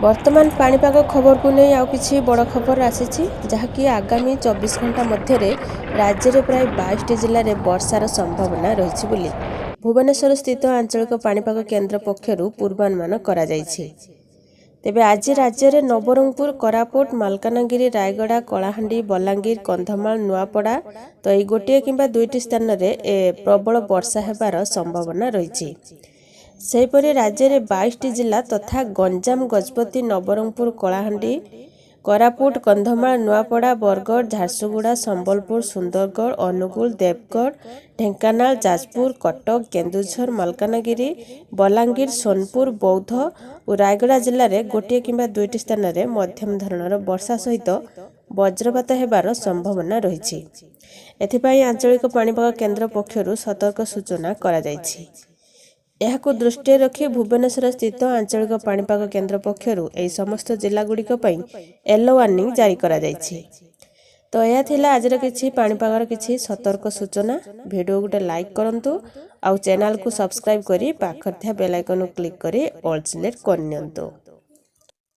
ବର୍ତ୍ତମାନ ପାଣିପାଗ ଖବରକୁ ନେଇ ଆଉ କିଛି ବଡ଼ ଖବର ଆସିଛି, ଯାହାକି ଆଗାମୀ 24 ଘଣ୍ଟା ମଧ୍ୟରେ ରାଜ୍ୟରେ ପ୍ରାୟ 22ଟି ଜିଲ୍ଲାରେ ବର୍ଷାର ସମ୍ଭାବନା ରହିଛି ବୋଲି ଭୁବନେଶ୍ୱର ସ୍ଥିତ ଆଞ୍ଚଳିକ ପାଣିପାଗ କେନ୍ଦ୍ର ପକ୍ଷରୁ ପୂର୍ବାନୁମାନ କରାଯାଇଛି। ତେବେ ଆଜି ରାଜ୍ୟରେ ନବରଙ୍ଗପୁର, କୋରାପୁଟ, ମାଲକାନଗିରି, ରାୟଗଡ଼ା, କଳାହାଣ୍ଡି, ବଲାଙ୍ଗୀର, କନ୍ଧମାଳ, ନୂଆପଡ଼ା ତ ଏଇ ଗୋଟିଏ କିମ୍ବା ଦୁଇଟି ସ୍ଥାନରେ ପ୍ରବଳ ବର୍ଷା ହେବାର ସମ୍ଭାବନା ରହିଛି। ସେହିପରି ରାଜ୍ୟରେ 22ଟି ଜିଲ୍ଲା ତଥା ଗଞ୍ଜାମ, ଗଜପତି, ନବରଙ୍ଗପୁର, କଳାହାଣ୍ଡି, କୋରାପୁଟ, କନ୍ଧମାଳ, ନୂଆପଡ଼ା, ବରଗଡ଼, ଝାରସୁଗୁଡ଼ା, ସମ୍ବଲପୁର, ସୁନ୍ଦରଗଡ଼, ଅନୁଗୁଳ, ଦେବଗଡ଼, ଢେଙ୍କାନାଳ, ଯାଜପୁର, କଟକ, କେନ୍ଦୁଝର, ମାଲକାନଗିରି, ବଲାଙ୍ଗୀର, ସୋନପୁର, ବୌଦ୍ଧ ଓ ରାୟଗଡ଼ା ଜିଲ୍ଲାରେ ଗୋଟିଏ କିମ୍ବା ଦୁଇଟି ସ୍ଥାନରେ ମଧ୍ୟମ ଧରଣର ବର୍ଷା ସହିତ ବଜ୍ରପାତ ହେବାର ସମ୍ଭାବନା ରହିଛି। ଏଥିପାଇଁ ଆଞ୍ଚଳିକ ପାଣିପାଗ କେନ୍ଦ୍ର ପକ୍ଷରୁ ସତର୍କ ସୂଚନା କରାଯାଇଛି। ଏହାକୁ ଦୃଷ୍ଟିରେ ରଖି ଭୁବନେଶ୍ୱର ସ୍ଥିତ ଆଞ୍ଚଳିକ ପାଣିପାଗ କେନ୍ଦ୍ର ପକ୍ଷରୁ ଏହି ସମସ୍ତ ଜିଲ୍ଲାଗୁଡ଼ିକ ପାଇଁ ୟେଲୋ ୱାର୍ଣ୍ଣିଂ ଜାରି କରାଯାଇଛି। ତ ଏହା ଥିଲା ଆଜିର କିଛି ପାଣିପାଗର କିଛି ସତର୍କ ସୂଚନା। ଭିଡ଼ିଓ ଗୋଟେ ଲାଇକ୍ କରନ୍ତୁ ଆଉ ଚ୍ୟାନେଲକୁ ସବସ୍କ୍ରାଇବ୍ କରି ପାଖରେ ଥିବା ବେଲ୍ ଆଇକନ୍କୁ କ୍ଲିକ୍ କରି ଅଲ୍ ସିଲେକ୍ଟ କରିନିଅନ୍ତୁ।